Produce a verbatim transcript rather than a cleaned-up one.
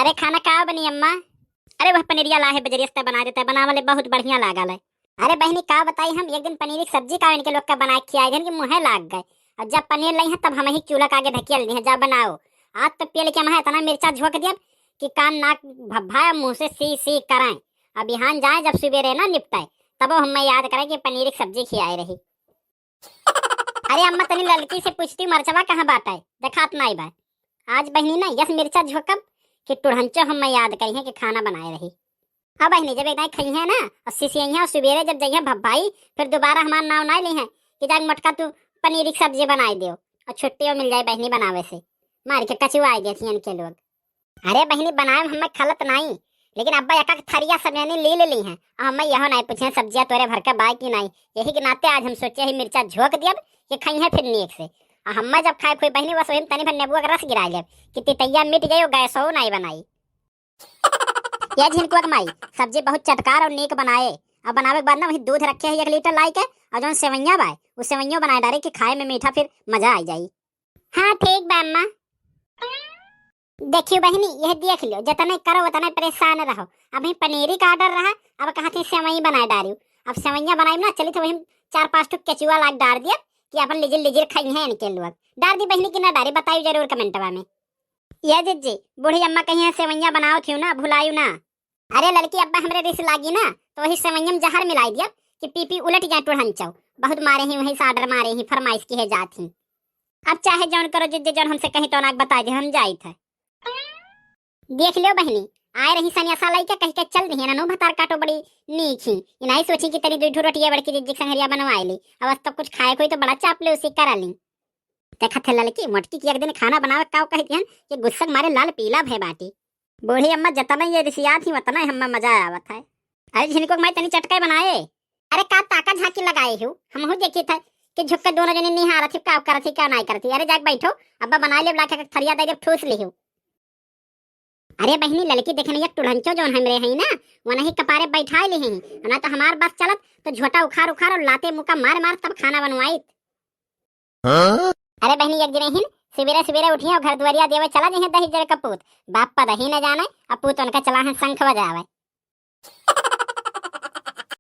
ते खाना का बनी अम्मा? अरे वह पनीरिया लाहे बजरिया से बना देता है, बनावले बहुत बढ़िया लागल है। अरे बहिनी का बताई हम, एक दिन पनीर की सब्जी का इनके लोग का बना के खियाए देन कि मुँहे लाग गए। और जब पनीर लई है तब हम ही चूल्हा के आगे ढकियल दी है, जा बनाओ। आज तो पेल के हम इतना मिर्चा झोंक दिया कि कान नाक भभ्भाए मुँह से सी सी कराएं। अब बिहान जाए जब सुबेरे ना निपटाए तब हम याद करें कि पनीर की सब्जी खियाए रही। अरे अम्मा तनी ललकी से पूछती मरचवा कहाँ बाटे, देखात नाई बा। आज बहिनी ना यस मिर्चा झोंकब कि टुढ़ंचो हम याद करी है कि खाना बनाए रही। अब बहिनी जब एक दाई खई है ना और सिसियई है और सुबेरे जब जइहे भब्बाई फिर दोबारा हमार नाव नाई ली है कि जाके मोटका तू पनीर की सब्जी बनाए दियो और छुट्टियों मिल जाए बहिनी बनावे से। मार के कचुआई देती हैं इनके लोग। अरे बहिनी बनाए में हमें खलत नाई, लेकिन अब्बा एक एक थरिया सब जनी ले ले ली हैं। अब हमें यहो नाई पूछे सब्जिया तोरे भर के बाय कि नाई, यही के नाते आज हम सोचे ही मिर्चा झोंक दियब कि खई है फिर नीक से। आ हमें जब खाए कोई बहिनी बस वही में तनी भर नेबुआ के रस गिरा लेब कि तितैया मिट जाई और गैसो नाई बनाई। ये झिनकुआ के माई सब्जी बहुत चटकार और नीक बनाए। अब बनावे के बाद ना वही दूध रखे है एक लीटर लाई के और जौन सेवइया बाय उ सेवइयों बनाए डारे कि खाए में मीठा फिर मजा आ जाई। हाँ ठीक बा अम्मा। देखियो बहिनी, यह देख लियो, जतने करो उतने परेशान रहो। अभी पनीरी का ऑर्डर रहा, अब कहा थी सेवई बनाए डारियो। अब सेवइया बनाई ना चली तो वही चार पाँच ठो केचुआ लाग डार दिया कि अपन लिजिर लिजिर खाई हैं इनके लोग। डार दी बहिनी कि ना डारी, बताइयो जरूर कमेंटवा में। ये जिज्जी, बूढ़ी अम्मा कही है सेवइया बनाओ थी ना, भुलायू ना। अरे लड़की अब्बा हमरे रिस लागी ना तो वही सेवइया में जहर मिलाई दिया कि पी पी उलट जाए टुढ़ंचौ। बहुत मारे ही वहीं से ऑर्डर मारे ही, फरमाइश की है जात ही। अब चाहे जौन करो जिज्जी, जौन हमसे कहीं तो नाक बता दे हम जाइत है। देख लियो बहिनी, आए रही सन्यासा लइके कह के चल दिहे ना, नो भतार काटो बड़ी नीक ही। इनाई सोची कि तनी दुई ठो रोटिया बड़की जिज्जी के संगरिया बनवाए ली। अब आज तब कुछ खाए कोई तो बड़ा चापलूसी करा ली। देखत है ललकी मोटकी की एक दिन खाना बनावे का कह दिहन कि गुस्सा के मारे लाल पीला भय बाटी। बूढ़ी अम्मा जतना ये रिसियात ही उतना ही हम्मा मजा आवत है। अरे झिनको माई तनी चटकाई बनाए। अरे का ताका झांकी लगाए हो, हमहू देखी था कि झुक के दोनों जने निहारत ही, का करत ही का नाई करत ही। अरे जाके बैठो, अब्बा बनाए ले, लाके थरिया दे दे, ठूस लिहो। अरे बहिनी, ललकी देखने एक टुढ़ंचो जौन हमरे हई ना, वनही कपारे बैठाए ले हई। ना तो हमार बस चलत तो झोटा उखार उखार और लाते मुका मार मार तब खाना बनवाइत। हाँ? अरे बहिनी, एक दिन हिन सिबेरे सिबेरे उठिया और घर दुआरिया देवे चला जइहे दही जरे कपूत। बाप पदही न जाने, अब पूत उनका चला है शंख बजावे।